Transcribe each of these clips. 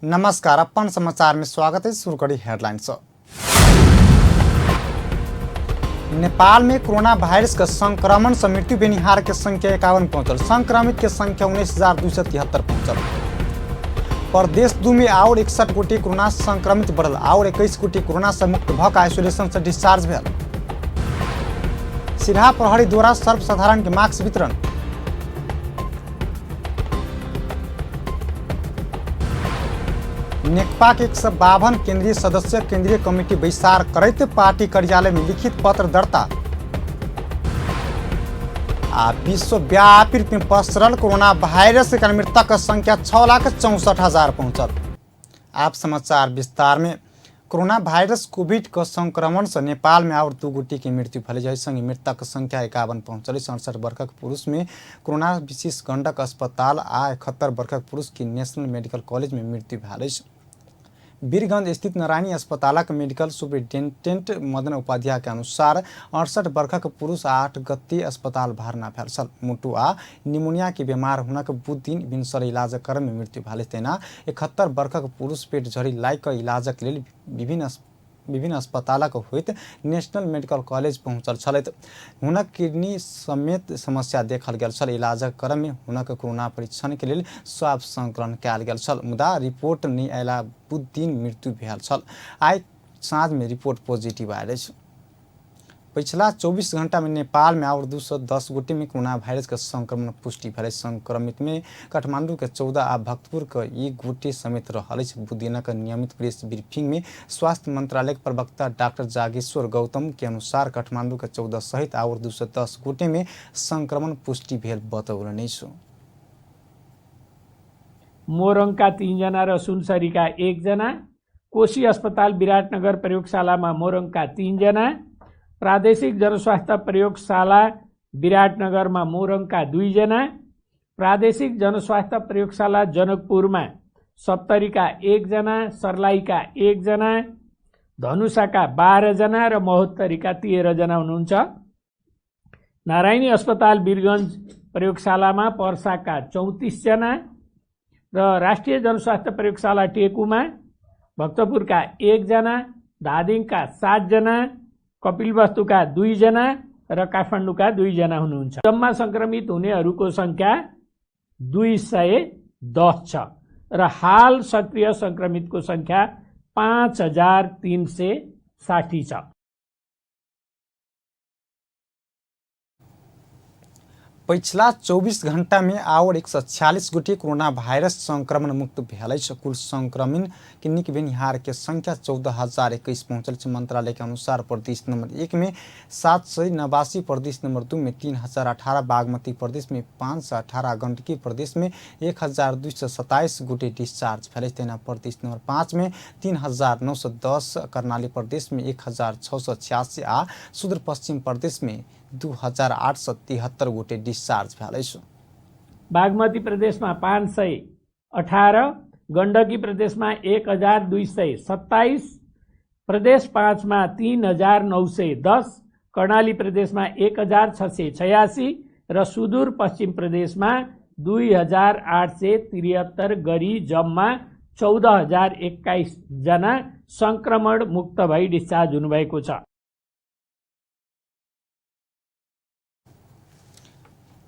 नमस्कार, अपन समाचार में स्वागत है। शुरू करी हेडलाइन से। नेपाल में कोरोना वायरस के संक्रमण से मृत्यु भेनिहार के संख्या 51 पहुंचल। संक्रमित के संख्या 19,273 पहुंचल। प्रदेश 2 में और 61 गोटे कोरोना संक्रमित बढ़ल और 21 गोटे कोरोना से मुक्त भक आइसोलेशन से डिस्चार्ज भेल। सिरहा प्रहरी द्वारा सर्वसाधारण के मास्क वितरण। नेकपा के 152 केंद्रीय सदस्य केंद्रीय कमिटी बैसार करैत पार्टी कार्यालय में लिखित पत्र दर्ता। आ विश्वव्यापी रूप में पसरल कोरोना वायरस के कारण मृतक संख्या 6,64,000 पहुंचल। आप समाचार विस्तार में। कोरोना वायरस कोविड के संक्रमण से नेपाल में और 2 गोटे के मृत्यु भेल, जाहि संगे मृतक संख्या 51 पहुंचल। 67 वर्षक पुरुष में कोरोना विशेष गंडक अस्पताल आ 71 वर्षक पुरुष के नेशनल मेडिकल कॉलेज में मृत्यु भेल अछि। वीरगंज स्थित नारायणी अस्पतालक मेडिकल सुपरिटेंडेंट मदन उपाध्याय के अनुसार 68 वर्षक पुरुष 8 गते अस्पताल भर्ना भेल छल। मुटु आ निमोनिया के बीमार हुनक बुध दिन भिनसर इलाजक क्रम में मृत्यु भेल। तहिना 71 वर्षक पुरुष पेट झड़ी लागि कऽ इलाजक लेल विभिन्न अस्पतालक होइत नेशनल मेडिकल कॉलेज पहुंचल छलथि। हुनक किडनी समेत समस्या देखल गेल छल। इलाजक क्रम में हुनक कोरोना परीक्षण के लेल स्वाब संकलन कयल गेल छल, मुदा रिपोर्ट नहि अयला बुध दिन मृत्यु भेल छल। आइ साँझ में रिपोर्ट पॉजिटिव आयल अछि। पिछला 24 घंटा में नेपाल में और 210 गोटे में कोरोना वायरस के संक्रमण पुष्टि भेल। संक्रमित में काठमांडू के 14 आ भक्तपुर के 1 गोटे समेत रहल अछि। बुध दिनक नियमित प्रेस ब्रीफिंग में स्वास्थ्य मंत्रालय के प्रवक्ता डॉक्टर जागेश्वर गौतम के अनुसार काठमांडू के 14 सहित और 210 गोटे में संक्रमण पुष्टि भेल बतौलनि अछि। मोरङका 3 जना र सुनसरीका 1 जना, कोशी अस्पताल विराटनगर प्रयोगशालामा मोरङका 3 जना, प्रादेशिक जनस्वास्थ्य प्रयोगशाला विराटनगरमा मोरङका 2 जना, प्रादेशिक जनस्वास्थ्य प्रयोगशाला जनकपुरमा सप्तरीका 1 जना, सर्लाहीका 1 जना, धनुषाका 12 जना र महोत्तरीका 13 जना हुनुहुन्छ। नारायणी अस्पताल वीरगञ्ज प्रयोगशालामा पर्साका 34 जना र राष्ट्रिय जनस्वास्थ्य प्रयोगशाला टेकुमा भक्तपुरका 1 जना, धादिङका 7 जना, कपिलवस्तुका 2 जना र काठमाडौँका 2 जना हुनुहुन्छ। जम्मा संक्रमित हुनेहरूको संख्या 210 छ र हाल सक्रिय संक्रमितको संख्या 5360 छ। पिछला 24 घंटा में और 146 गोटे कोरोना वायरस संक्रमण मुक्त भेल अछि। कुल संक्रमण के निक भेनिहार के संख्या 14,021 पहुंचल अछि। मंत्रालय के अनुसार प्रदेश नंबर 1 में 789, प्रदेश नंबर 2 में 3,018, बागमती प्रदेश में 518, गंडकी प्रदेश में 1,227 गोटे डिस्चार्ज भेल अछि। तहिना प्रदेश नंबर 5 में 3,910, कर्णाली प्रदेश में 1,686 आ सुदूरपश्चिम प्रदेश में 2,873 गोटे डिस्चार्ज भेल अछि। बागमती प्रदेशमा 518, गण्डकी प्रदेशमा 1,227, प्रदेश 5 मा 3,910, कर्णाली प्रदेशमा 1,686 र सुदूरपश्चिम प्रदेशमा 2,873 गरी जम्मा 14,021 जना संक्रमण मुक्त भई डिस्चार्ज हुनुभएको छ।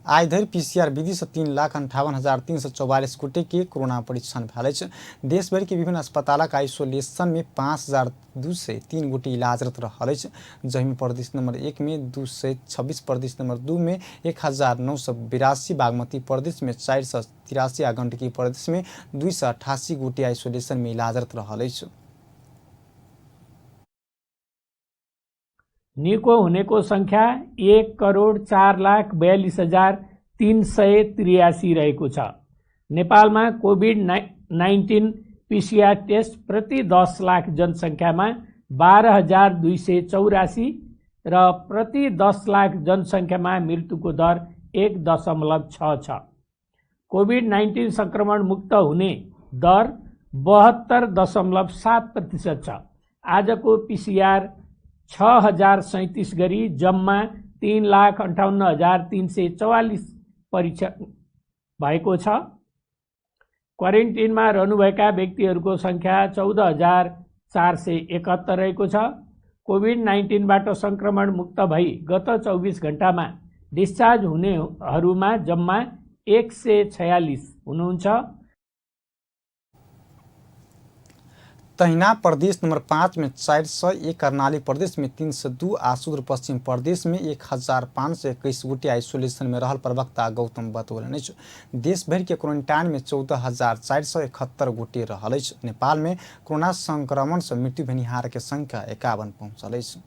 आइ धरि पीसीआर विधि से 3,58,344 गोटे के कोरोना परीक्षण भेल अछि। देशभरि के विभिन्न अस्पतालक आइसोलेशन में 5,203 गोटे इलाजरत रहल अछि, जाहिमे प्रदेश नंबर 1 में 226, प्रदेश नंबर 2 में 1,982, बागमती प्रदेश में 483 आ गंडकी प्रदेश में 288 गोटे आइसोलेशन में इलाजरत रहल अछि। निको हुनेको संख्या 1,04,42,383 रहेको छ। नेपालमा कोभिड 19 पीसीआर टेस्ट प्रति 10 लाख जनसंख्यामा 12,284 र प्रति 10 लाख जनसंख्यामा मृत्युको दर 1.6 छ। कोभिड 19 संक्रमण मुक्त हुने दर 72.7% छ। आजको पीसीआर 6,037 गरी जम्मा 3,58,344 परीक्षण भएको छ। क्वारेन्टिनमा रहनुभएका व्यक्तिहरूको संख्या 14,471 रहेको छ। कोभिड-19बाट संक्रमण मुक्त भई गत 24 घण्टामा डिस्चार्ज हुनेहरूमा जम्मा 146 हुनुहुन्छ। तहिना प्रदेश नंबर 5 में 401, कर्णाली प्रदेश में 302 आ सुदूरपश्चिम प्रदेश में 1521 गोटे आइसोलेशन में रहल प्रवक्ता गौतम बतौलनि अछि। देश भरि के क्वारेंटाइन में 14,471 गोटे रहल अछि। नेपाल में कोरोना संक्रमण से मृत्यु भेनिहार के संख्या 51 पहुंचल अछि।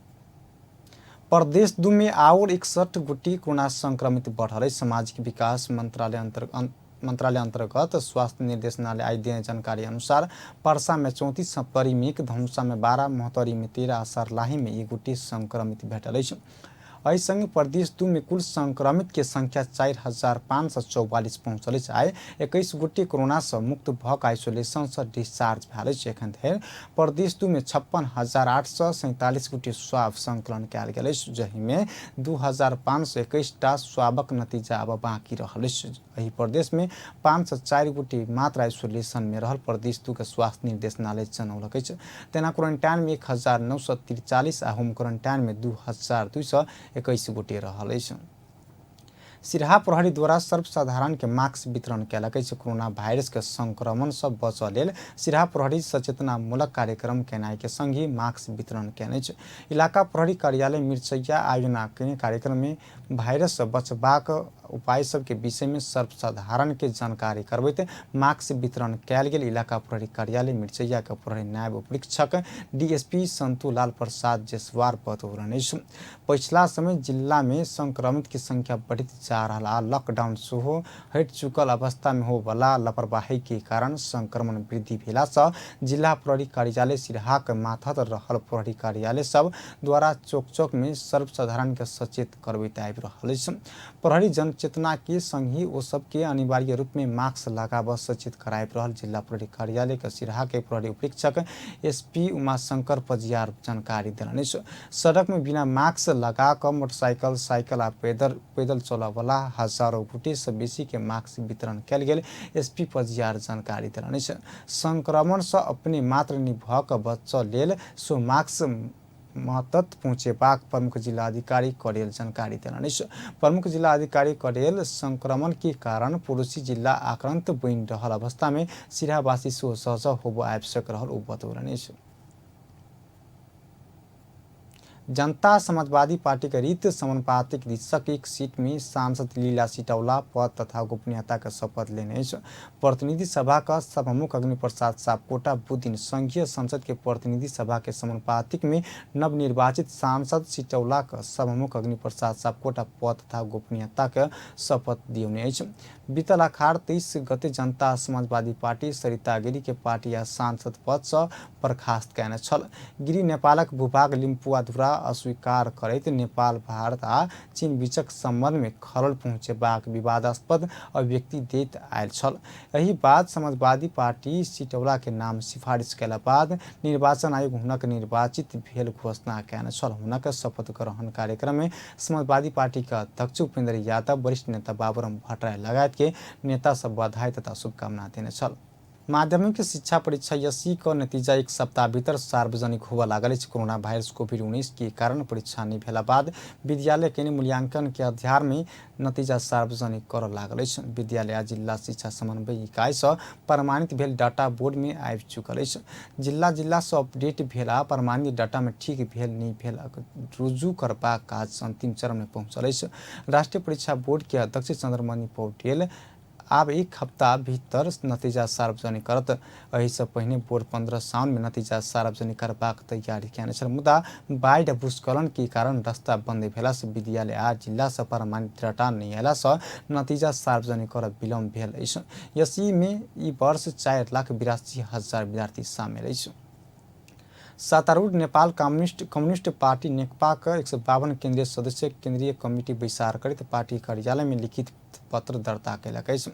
प्रदेश 2 में आओर 61 गोटे कोरोना संक्रमित बढ़ल अछि। सामाजिक विकास मंत्रालय अंतर्गत स्वास्थ्य निर्देशनालय आई देने जानकारी अनुसार परसा में 34, सप्तरी में 1, धनुषा में 12, महोत्तरी में 13 आ सर्लाही में 1 गोटे संक्रमित भेटल अछि। एहि संग प्रदेश 2 में कुल संक्रमित के संख्या 4,544 पहुंचल अछि। आइ 21 गोटे कोरोना से मुक्त भऽ कऽ आइसोलेशन से डिस्चार्ज भेल अछि। एखन धरि प्रदेश 2 में 56,847 गोटे स्वाब संकलन कयल गेल अछि, जाहिमे 2,521 टा स्वाबक नतीजा आब बाकी रहल अछि। एहि प्रदेश में 504 गोटे मात्र आइसोलेशन में रहल प्रदेश 2 के स्वास्थ्य निर्देशनालय जनौलक अछि। तेना क्वारेंटाइन में 1,943 आ होम क्वारेंटाइन में 2,221 गोटे रहल अछि। सिरहा प्रहरी द्वारा सर्वसाधारण के मास्क वितरण कयलक अछि। कोरोना वायरस के संक्रमण से बचऽ लेल सिरहा प्रहरी सचेतनामूलक कार्यक्रम केनाइ के संग ही मास्क वितरण कयने अछि। इलाका प्रहरी कार्यालय मिरचैया आयोजना कयने कार्यक्रम में वायरस से बचबाक उपाय सबके विषय में सर्वसाधारण के जानकारी करबैत मास्क वितरण कयल गेल। इलाका प्रहरी कार्यालय मिरचैया के प्रहरी नायब उपरीक्षक डीएसपी संतूलाल प्रसाद जायसवाल बतौलनि अछि। पछिला समय जिला में संक्रमित के संख्या बढ़ैत जा रहल आ लॉकडाउन सेहो हटि चुकल अवस्था में होबला लापरवाही के कारण संक्रमण वृद्धि भेला से जिला प्रहरी कार्यालय सिरहाक मातहत रहल प्रहरी कार्यालय सब द्वारा चौक चौक में सर्वसाधारण के सचेत करबैत आबि रहल अछि। प्रहरी जनचेतना के संग ही ओ सबके अनिवार्य रूप में मास्क लगाबऽ सचेत कराबि रहल जिला प्रहरी कार्यालय के सिरहा के प्रहरी उपरीक्षक एसपी उमाशंकर पजियार जानकारी देलनि अछि। सड़क में बिना मास्क लगा कऽ मोटरसाइकिल, साइकिल आ पैदल चलऽ वाला हजारों गोटे से बेसी के मास्क वितरण कयल गेल एसपी पजियार जानकारी देलनि अछि। संक्रमण से अपने मात्र नहि भऽ कऽ बचऽ लेल सो मास्क महत्व पहुँचेबाक प्रमुख जिलाधिकारी करेल जानकारी देलनि अछि। प्रमुख जिलाधिकारी करेल संक्रमण के कारण पड़ोसी जिला आक्रांत बनि रहल अवस्था में सिरहावासी सेहो सजग होबऽ आवश्यक रहल ओ बतौलनि अछि। जनता समाजवादी पार्टी के रीत समानुपातिक दिशक एक सीट में सांसद लीला सिटौला पद तथा गोपनीयता के शपथ लेने अछि। प्रतिनिधि सभा का सभामुख अग्नि प्रसाद सापकोटा बुध दिन संघीय संसद के प्रतिनिधि सभा के समानुपातिक में नवनिर्वाचित सांसद सिटौला का सभामुख अग्नि प्रसाद सापकोटा पद तथा गोपनीयता के शपथ दियौने अछि। बीतल अखाड़ 23 गते जनता समाजवादी पार्टी सरिता गिरी के पार्टी आ सांसद पद से बर्खास्त कयने छल। गिरी नेपालक भूभाग लिम्पुआधुरा अस्वीकार करैत नेपाल, भारत आ चीन बीचक संबंध में खलल पहुंचेबाक विवादास्पद अभिव्यक्ति दैत आयल छल। एहि बाद समाजवादी पार्टी सिटौला के नाम सिफारिश कयला बाद निर्वाचन आयोग हुनक निर्वाचित भेल घोषणा कयने छल। हुनक शपथ ग्रहण कार्यक्रम में समाजवादी पार्टी के अध्यक्ष उपेंद्र यादव, वरिष्ठ नेता बाबूराम भट्टराई लगायत के नेता सब बधाई तथा शुभकामना देने छल। माध्यमिक शिक्षा परीक्षा एससी के नतीजा एक सप्ताह भीतर सार्वजनिक होबऽ लागल अछि। कोरोना वायरस कोविड-19 के कारण परीक्षा नहि भेला बाद विद्यालय के मूल्यांकन के आधार में नतीजा सार्वजनिक करऽ लागल अछि। विद्यालय आ जिला शिक्षा समन्वय इकाई से प्रमाणित भेल डाटा बोर्ड में आबि चुकल अछि। जिला जिला से अपडेट भेल आ प्रमाणित डाटा में ठीक भेल नहि भेल रुजू करबाक काज अंतिम चरण में पहुंचल अछि। राष्ट्रीय परीक्षा बोर्ड के अध्यक्ष चंद्रमणि पौडेल आब एक हफ्ता भीतर नतीजा सार्वजनिक करत। एहिसँ पहिने बोर्ड 15 साउन में नतीजा सार्वजनिक करबाक तैयारी कयने छल, मुदा बाढ़ि आ भूस्खलन के कारण रास्ता बंद भेला से विद्यालय आ जिला से प्रमाणित डाटा नहि अयला से नतीजा सार्वजनिक करब विलम्ब भेल अछि। एसई में ई वर्ष 4,82,000 विद्यार्थी शामिल अछि। सत्तारूढ़ Nepal communist communist party Nekapa के 152 केंद्रीय सदस्य केंद्रीय कमिटी बैसार करैत पार्टी कार्यालय में लिखित पत्र दर्ता कयलक अछि।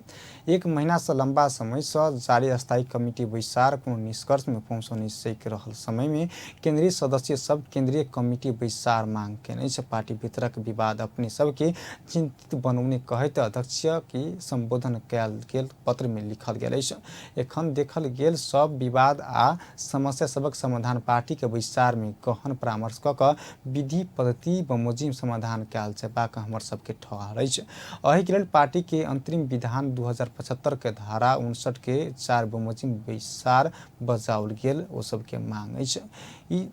एक महीना से लंबा समय से जारी स्थायी कमिटी बैसार कोनो निष्कर्ष में पहुंच नहीं सकि रहल समय में केंद्रीय सदस्य सब केंद्रीय कमिटी बैसार मांग केने अछि। पार्टी भीतरक विवाद अपने सबके चिंतित बनौने कहैत अध्यक्ष के संबोधन कयल गेल पत्र में लिखल गेल अछि। एखन देखल गेल सब विवाद आ समस्या सबक समाधान पार्टी के बैसार में गहन परामर्श क कऽ विधि पद्धति बमोजिम समाधान कयल जेबाक हमर सबके ठहर अछि। एहि के लेल पार्टी के अंतरिम विधान 2075 के धारा 59 के 4 बमोजिम बैसार बजाओल गेल ओ सबके मांग अछि। ई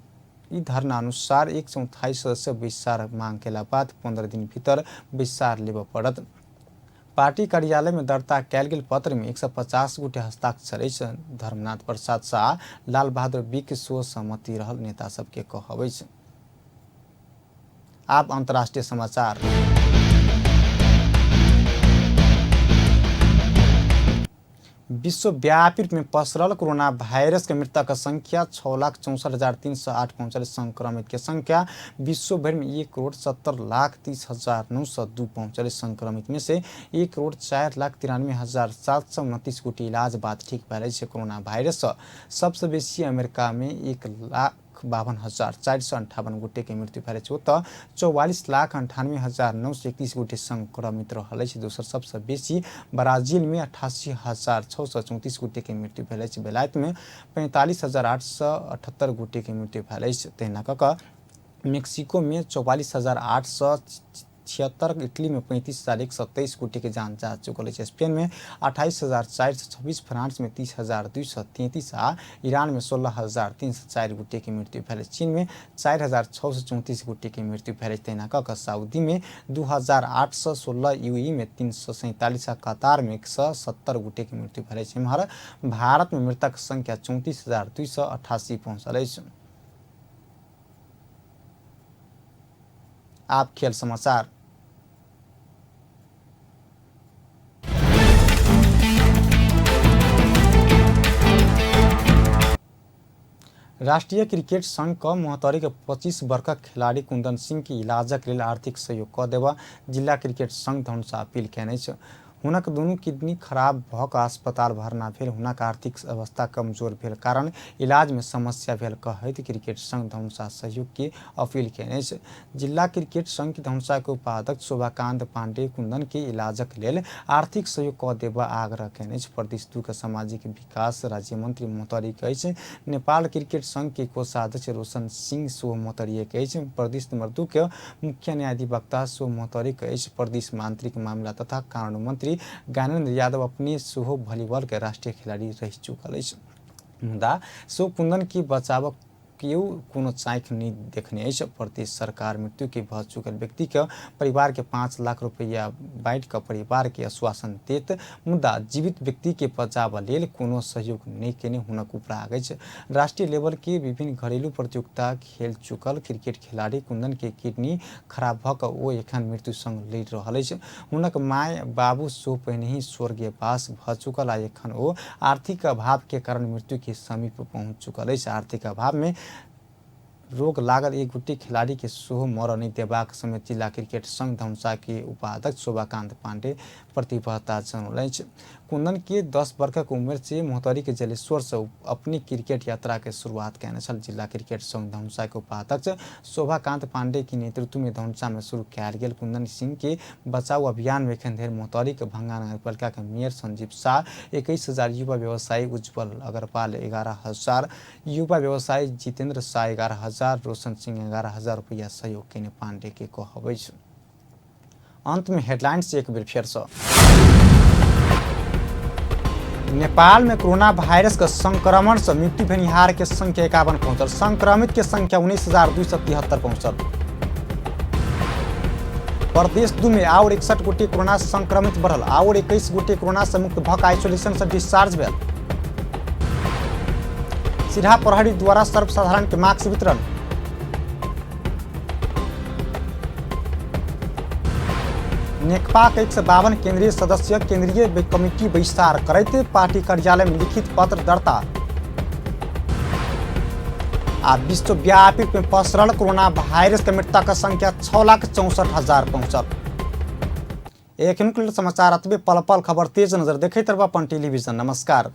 धरना अनुसार 1/4 सदस्य बैसार मांग केला बाद 15 दिन भीतर बैसार लेबऽ पड़त। पार्टी कार्यालय में दर्ता कयल गेल पत्र में 150 गोटे हस्ताक्षर अछि। धर्मनाथ प्रसाद शाह, लाल बहादुर विक सो सहमति रहल नेता सबके कहब अछि। आब अंतर्राष्ट्रीय समाचार। विश्वव्यापी रूप में पसरल कोरोना वायरस के मृतक संख्या 6,64,308 पहुंचल। संक्रमित के संख्या विश्व भर में 1,70,30,902 पहुंचल। संक्रमित में से 1,04,93,729 गोटे इलाज बाद ठीक भेल अछि। कोरोना वायरस सबसे बेसी अमेरिका में 1,52,458 गोटे के मृत्यु भेल अछि। ओतऽ 44,98,931 गोटे संक्रमित रहल अछि। दोसर सबसँ बेसी ब्राजील में 88,634 गोटे के मृत्यु भेल अछि। बेलायत में 45,878 गोटे के मृत्यु भेल अछि। तहिना कऽ कऽ मेक्सिको में 44,876, इटली में 35,123 गोटे के जान जा चुकल अछि। स्पेन में 28,426, फ्रांस में 30,233 आ ईरान में 16,304 गोटे के मृत्यु भेल अछि। चीन में 4,634 गोटे के मृत्यु भेल अछि। तहिना कऽ कऽ सऊदी में 2,816, यूएई में 347 आ कतार में 170 गोटे के मृत्यु भेल अछि। एम्हर भारत में मृतक संख्या 34,288 पहुंचल अछि। आप खेल समाचार। राष्ट्रीय क्रिकेट संघ क महोत्तरी के 25 वर्षक खिलाड़ी कुंदन सिंह के इलाजक लेल आर्थिक सहयोग क देबऽ जिला क्रिकेट संघ धनुषा अपील केने अछि। हुनक दुनू किडनी खराब भऽ कऽ अस्पताल भर्ना भेल हुनक आर्थिक अवस्था कमजोर भेल कारण इलाज में समस्या भेल कहैत क्रिकेट संघ धनुषा सहयोग के अपील केने अछि। जिला क्रिकेट संघ धनुषा के उपाध्यक्ष शोभाकांत पांडे कुंदन के इलाजक लेल आर्थिक सहयोग कऽ देबऽ आग्रह केने अछि। प्रदेश 2 के सामाजिक विकास राज्य मंत्री महोत्तरी के अछि। नेपाल क्रिकेट संघ के कोषाध्यक्ष रोशन सिंह सेहो महोत्तरीये के अछि। प्रदेश नंबर 2 के मुख्य न्यायाधिवक्ता सेहो महोत्तरी के अछि। प्रदेश आंतरिक मामला तथा कानून मंत्री ज्ञानेन्द्र यादव अपने सेहो वॉलीबॉल के राष्ट्रीय खिलाड़ी रहि चुकल अछि। मुदा सेहो कुंदन के बचावक केओ कोनो चाँखि नहि देखने अछि। प्रदेश सरकार मृत्यु के भऽ चुकल व्यक्ति के परिवार के 5 लाख रुपैया बाँटि कऽ परिवार के आश्वासन देत, मुदा जीवित व्यक्ति के बचाबऽ लेल कोनो सहयोग नहि केने हुनक उपराग अछि। राष्ट्रीय लेवल के विभिन्न घरेलू प्रतियोगिता खेल चुकल क्रिकेट खिलाड़ी कुंदन के किडनी खराब भऽ कऽ ओ एखन मृत्यु संग लड़ि रहल अछि। हुनक माय बाबू सेहो पहिनहि स्वर्गीयवास भऽ चुकल आ एखन ओ आर्थिक अभाव के कारण मृत्यु के समीप पहुंच चुकल अछि। आर्थिक अभाव में रोग लागल एक गोटे खिलाड़ी के सेहो मरऽ नहि देबाक समेत जिला क्रिकेट संघ धनुषा के उपाध्यक्ष शोभाकांत पांडे प्रतिबद्धता जनौलनि अछि। कुंदन के 10 वर्षक उम्र से महोत्तरी के जलेश्वर से अपनी क्रिकेट यात्रा के शुरुआत केने छल। जिला क्रिकेट संघ धनुषा के उपाध्यक्ष शोभाकांत पांडे के नेतृत्व में धनुषा में शुरू कयल गेल कुंदन सिंह के बचाव अभियान में एखन धरि महोत्तरी के भंगा नगरपालिका के मेयर संजीव शाह 21,000, युवा व्यवसायी उज्जवल अग्रवाल 11,000, युवा व्यवसायी जितेंद्र शाह 11,000, रोशन सिंह 11,000 रुपया सहयोग केने पांडे के कहब अछि। अंत में हेडलाइंस एक बेर फेर से। नेपाल में कोरोना वायरस के संक्रमण से मृत्यु भेनिहार के संख्या 51 पहुंचल। संक्रमित के संख्या 19,273 पहुंचल। प्रदेश 2 में और 61 गोटे कोरोना संक्रमित बढ़ल। और 21 गोटे कोरोना से मुक्त भऽ आइसोलेशन से डिस्चार्ज भेल। सिरहा प्रहरी द्वारा सर्वसाधारण के मास्क वितरण। नेकपा के 152 केंद्रीय सदस्य केंद्रीय कमिटी बैसार करैत पार्टी कार्यालय में लिखित पत्र दर्ता। आ विश्वव्यापी में पसरल कोरोना वायरस के मृतक संख्या 6,64,000 पहुंचल। एखन के लेल समाचार अतबे। पल पल खबर तेज नजर देखैत रहब अपन टेलीविजन। नमस्कार।